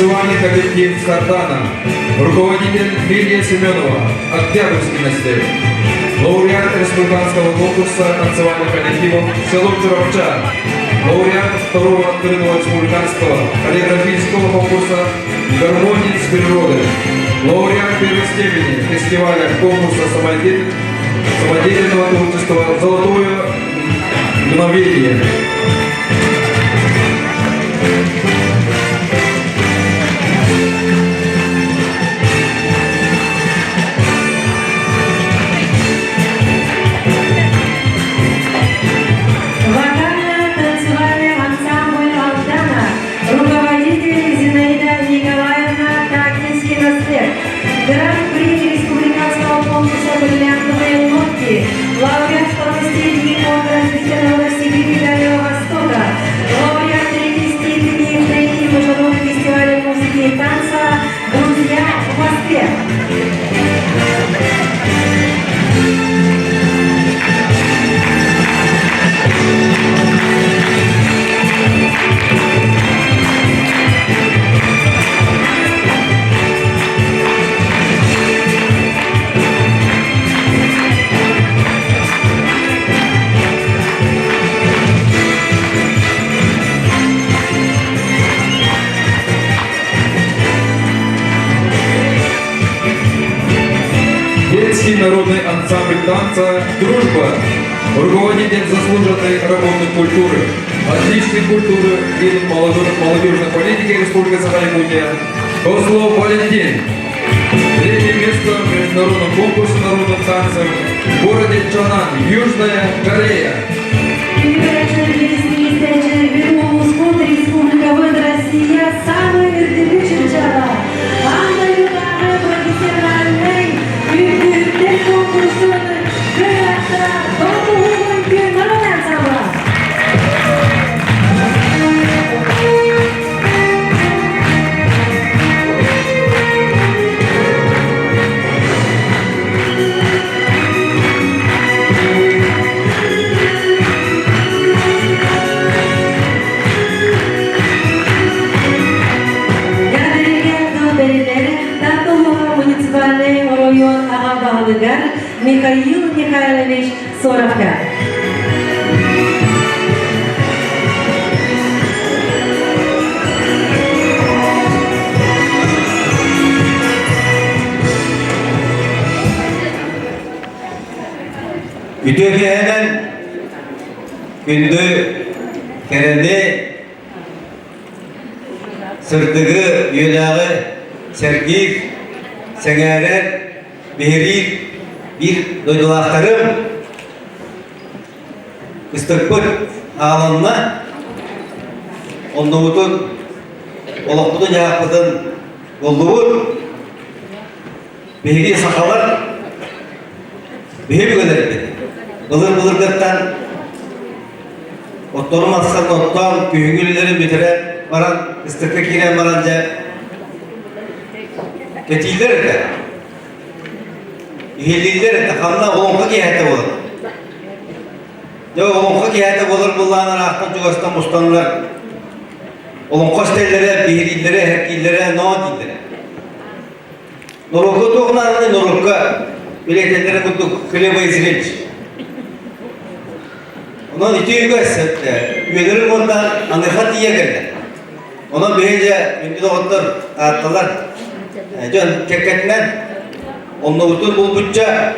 Танцевальный коллектив «Сардана». Руководитель Лилия Семенова, Октябрьский настрой. Лауреат республиканского конкурса танцевальных коллективов «Село Чурапча». Лауреат второго открытого республиканского хореографического конкурса «Гармония с природой». Лауреат первой степени фестиваля конкурса самодеятельного творчества «Золотое мгновение». Вокально-танцевальный ансамбль «Алдана», руководитель Зинаида Николаевна Тактинский наслед, Гран-при республиканского конкурса «Бриллиантовые нотки», лауреат второй степени Фонда развития народов Сибири и Дальнего Востока, лауреат третьей степени третьего международного фестиваля музыки и танца «Друзья в Москве». Детский народный ансамбль танца «Дружба». Руководитель заслуженной работы культуры, отличной культуры и молодежной политики Республики Саха-Якутия Козлов Валентин. Третье место в международном конкурсе народных танцев в городе Чонан, Южная Корея. Республикабыт Россия самый үрдүкү чыпчаала. Аан дойдутааҕы профессиональнай үрдүктэр конкурсун кыайаахтара Томмуһугун күн народный ансамбла. Бэрилэр Таттулуха муниципальнай оройуон аҕа баһылыгар Михаил Михайлович Соровка. Үтүө киэһэнэн күндү кэрэни сырдыгы, үөлээҕи сэргиир, сэҥээрэр, биһириир биир дойдулаахтарым кыстыкпыт хааланна, оннубутун, олохпутун-дьаһахпытын буллубут. Биһиги сахалар биһи бүгүнэрбит. Былыр-былыргыттан оттору массан оттоон күһүҥҥү үлэлэрин бүтэрэн баран ыстыкка киирэн баран дьэ кэтииллэр этэ. Иһиллииллэр этэ. Ханна олоҥхо киэһэтэ буолар. Дьэ олоҥхо киэһэтэ буолар буоллаан ыраахтан чугастан мустаннар олоҥхо истэллэрэ, биһирииллэрэ, эһэркииллэрэ, ноо дииллэрэ. Норуокка туох нааданый норуокка билиэтэллэрэ курдук хлеба и зрелищ. Онон ити үгэс үйэлэрин уонна аныха тиийэ кэллэ. Онон биһиги дьэ күндү доҕоттор таатталар дьон кэккэтинэн оннубутун булбучча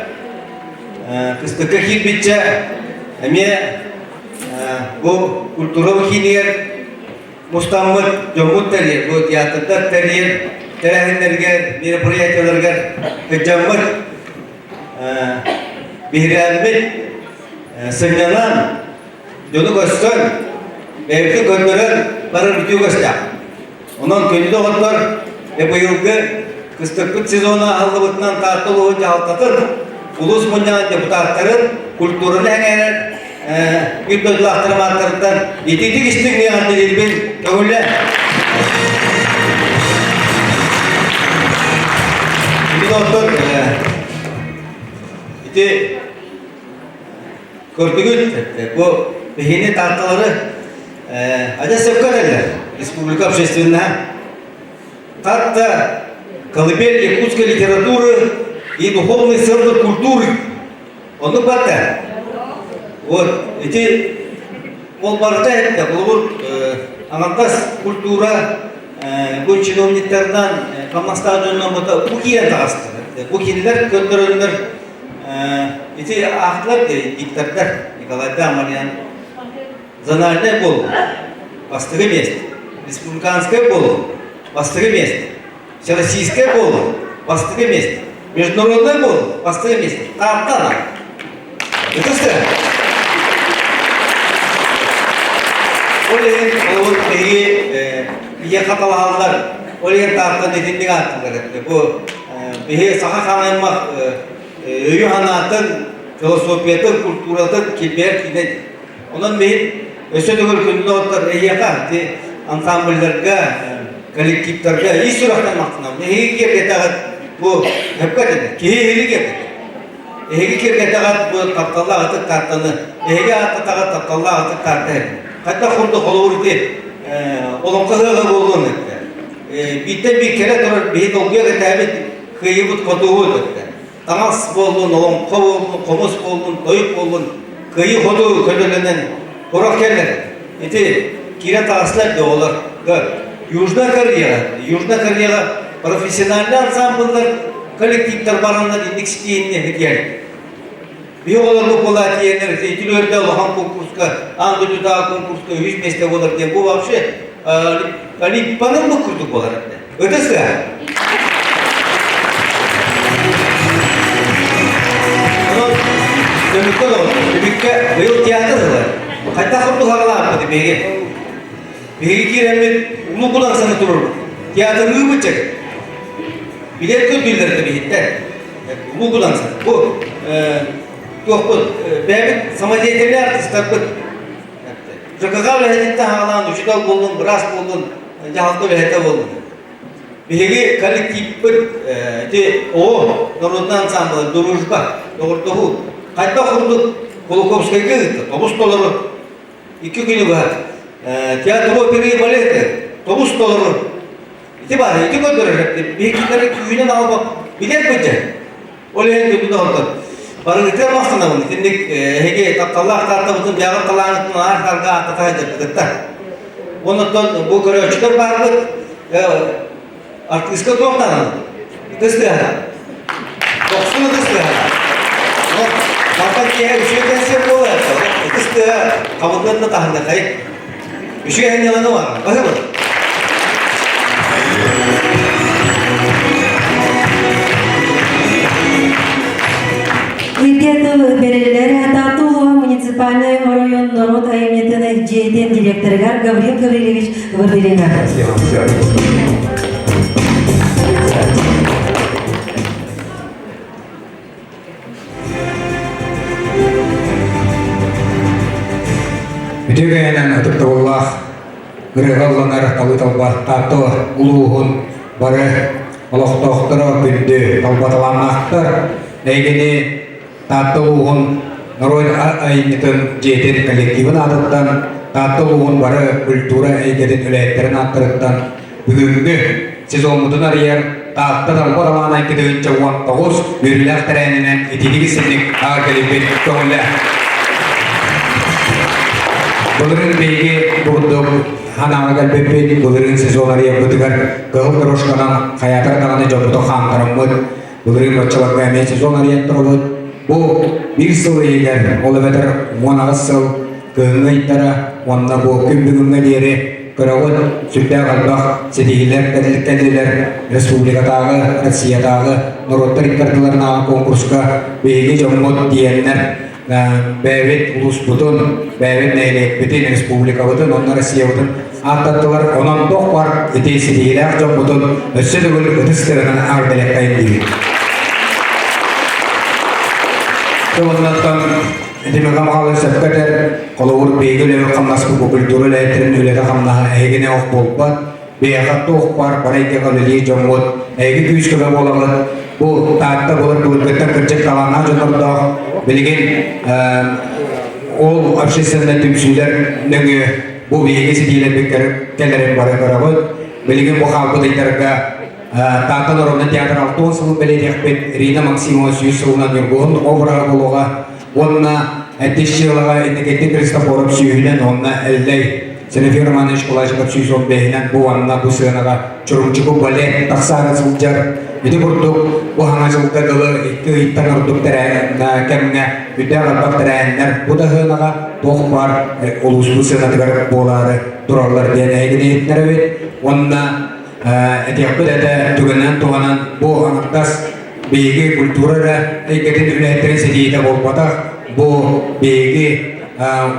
кыстыкка киирбиччэ эмиэ бу культура киинигэр мустаммыт дьоммут тэрийэр, бу театрдар тэрийэр тэрээһиннэригэр, мероприятиеларыгар кыдьаммыт, биһирээммит, сынньанан, дьону көстөн, бэйэбитин көрдөрөн барар үтүө көстөөх. Онон күндү доҕоттор, быйылгы кыстыкпыт сезона аһыллыбытынан Таатта улууһун дьаһалтатын, улуус мунньаҕын депутаттарын, культураны эҥээрэр биир дойдулаахтарым ааттарыттан итиитик истиҥ эҕэрдэлиирбин көҥүлэ. Ити оттон ити көрдүгүт бу биһини таатталары адьас сөпкө этэллэр республика общественная. Таатта колыбель якутской литературы и духовный центр культуры. Оннук барда. Вот ити ол барыта эттэ холобур аҥардас культура бу чиновниктарынан хамнастаах дьоннон бу бу киирэн таҕыстылар. Бу кинилэр көрдөрөннөр ити аахтылар диктордар Николайдаах Марьян зональнай буолуу бастакы миэстэ, республиканскай буолуу бастакы миэстэ, всероссийскай буолуу бастакы миэстэ, международный буолуу бастакы миэстэ. Тааттан Ытыс Ол иһин ол биһиги биһиэхэ талаһаллар, ол иһин Тааттан итинник ааттыыллар этэ. Бу биһи саха хаан аймах өйү-санаатын, философиятын, культуратын килбэйэр киинэ. Онон мин өссө төгүл күндү доҕоттор эһиэхэ ити ансамбльларга, коллективтарга ис сүрэхтэн махтанабын. Эһиги киэргэтэҕит бу сөпкө этилэр. Киһи иһили киэргэтэр. Эһиги киэргэтэҕит бу тапталлаах ытык картаны, эһиги ааттатаҕыт тапталлаах ытык карта. Хайдах курдук холобур ити олоҥхо ыһыаҕа буолуон эттэ. Бииртэн биир кэлэ турар биһи долгуйа кэтээбит кыайыыбыт хотуубут эттэ. Таҥас буоллун, олоҥхо буоллун, хомус буоллун, тойук буоллун, кыайыы-хотуу көлөлөнөн курах кэллэр. Ити киирэн таҕыстылар да оҕолор. Южная Кореяҕа, Южная Кореяҕа профессиональный ансамбллар, коллективтар бараннар инник ситиһинни этиэр. Биһи оҕолорбут буолаа тиийэннэр итилөрдө улахан конкурска, аан дойдутааҕы конкурска үһүс миэстэ буолар диэн бу вообще Олимпанын бу курдук буолар этэ. Ытыс тыаһа. Онон түмүккэ доҕоттор, түмүккэ быйыл театр сыла. Хайдах курдук хаҕалаабыт биһиги. Биһиги киирэммит улуу кулансаны турурбут. Театрыыбыт чек. Билэр көрдүүллэр да биһиттэр. Улуу куланса. Бу туохпут бэйэбит самодеятельный артистарбыт. ЖКХ үлэһититтэн хаалаан учуутал буоллун, быраас буоллун, дьаһалта үлэһитэ буоллун. Биһиги коллективпыт ити оҕо народный ансамблы «Дружба», доҕордоһуу хайдах курдук Кулаковскайга ыытта, тобус толору икки күнү быһа театр оперы и балеты тобус толору ити баар ити көрдөрөр биһикилэри күүһүнэн аҕалбат билэр быдьа Ол иһин күндү доҕоттор, барыгытыгар махтанабын. Итинник эһиги тапталлаах тааттабытын бэйэҕит талааҥҥытын аар-саарга ааттата сылдьаргытыттан. Оннуттан бу көрөөччүлэр баарбыт, артыыска туох даҕаны ытыс тыаһа, дохсун ытыс тыаһа. Мантан киэһэ үчүгэй кэнсиэр буолар, ытыс тыаһа хабыллыан да таһыннахай. Үчүгэй сынньалаҥы баар. Баһыыбын. Икки тыл бэриллэр Таатта улууһа муниципальнай оройуон норуот айымньытын дьиэтин директорыгар Гаврил Гаврильевич Вырдылина. Үтүө кэйэнэн ытыктабыллаах ырыаҕа ылланар талыы талба Таатта улууһун бары олохтоохторо күндү талбаталааннаахтар эйгэни Таатта улууһун норуот айымньытын дьиэтин коллективын аатыттан Таатта улууһун бары культура эйгэтин үлэһиттэрин ааттарыттан бүгүҥҥү сезоммутун арыйар Таатта талба талаан 2019 үөрүүлээх тэрээһининэн итиитик истинник аҕа кэлиппит көҥүлэ. Былырыын биһиги курдук ханаана кэлбиппит, былырыын сезон арыйарбытыгар кыһыл дорожканан хайаатар даҕаны дьоммутун хаамтараммыт, былырыын баччаларга эмиэ сезон арыйан турабыт. Бу биир сыл иһигэр, ол эбэтэр 18 сыл кыһыҥҥы ыйдара уонна бу күн бүгүҥҥэ диэри көрөҕүт, сүрдээх элбэх ситиһиилэр кэллилэр республикатааҕы, Россиятааҕы норуоттар икки ардыларынааҕы конкурска биһиги дьоммут тиийэннэр бэйэбит улууспутун, бэйэбит нэһилиэкпитин, республикабытын уонна Россиябытын ааттаттылар. Онон туох бар ити ситиһиилээх дьоммутун өссө төгүл ытыс тыаһынан ардылеккайын диибит. Оннуттан ити мега сөпкө этэр, холобур биһиги үлэбит хамнаспыт бу культура үлэһиттэрин үлэтэ-хамнаһа эһигини ох буолбат. Биһиэхэ туох баар бары эйгэҕэ үлэлиир дьоммут, эһиги күүс-көмө буолаҕыт. Бу Таатта былыр былыргыттан кырдьык талааннаах дьоннордоох. Билигин ол общественнай түмсүүлэр нөҥүө бу биһиги ситиилэрбит кэлэрин бары көрөҕүт. Билигин бу хаалбыт ыйдарга Таатта народнай театр 60 сылын бэлиэтиэхпит Рина Максимова 100 сылынан Ньургуһун обраһа буолуоҕа уонна Эттис дьыалаҕа Иннокентий Христофоров сүүһүнэн уонна Эллэй Серафим Романович Кулачиков 115-инэн бу уонна бу сыанаҕа Чурумчуку балет тахсаары сылдьар. Ити курдук бу хаҥа дьылга дылы икки ыйтан ордук кэмҥэ үрдээх элбэх тэрээһиннэр бу да сыанаҕа туох баар улууспут сыанатыгар буолаары тураллар диэн эһигини иһитиннэрэбит. Уонна этиэхпит этэ түгэнинэн туһанан бу аҥардас биһиги культура эрэ эйгэтин үлэһиттэрин ситиһиитэ буолбатах, бу биһиги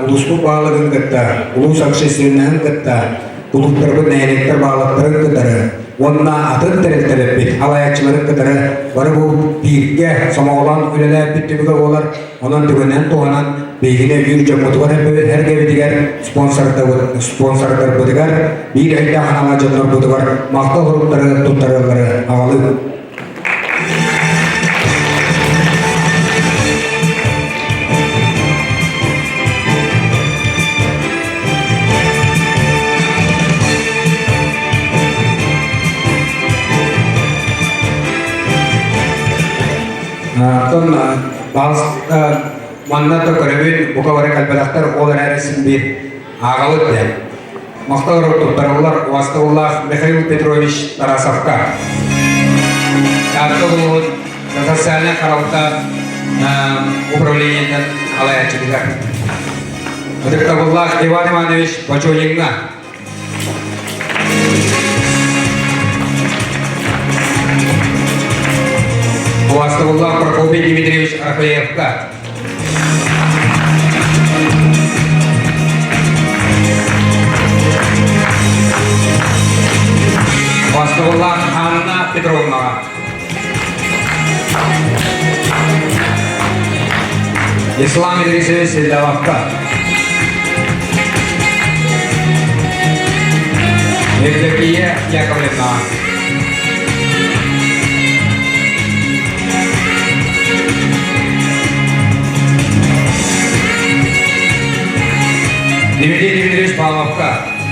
улууспут баһылыгын кытта, улуус общественноһын кытта, кулууптарбыт нэһилиэктэр баһылыктарын кытары уонна атын тэрилтэлэрбит халайааччыларын кытары бары бу бииргэ сомоҕолоон үлэлээбит түмүгэ буолар. Онон түгэнинэн туһанан биһигини өйүүр дьоммутугар эргэбитигэр спонсордарбытыгар биир өйдөөх санаалаах дьоннорбутугар махтал суруктары туттарыаллары аҕалыы. Оттон баас манна да көрөбүн, бука бары кэлбэтэхтэр, ол эрээри син биир ааҕабыт диэн. Махтал туттарыллар убастабыллаах Михаил Петрович Тарасовка. Таатта улууһун социальнай харалта управлениетын салайааччытыгар. Ытыктабыллаах Иван Иванович Бочониҥҥа. Убастабыллаах Прокопий Дмитриевич Рафаевка. Убастабыллаах Анна Петровнаҕа. Ислам Идрисович Селдавовка. Евдокия Яковлевна. Дмитрий Дмитриевич Павловка.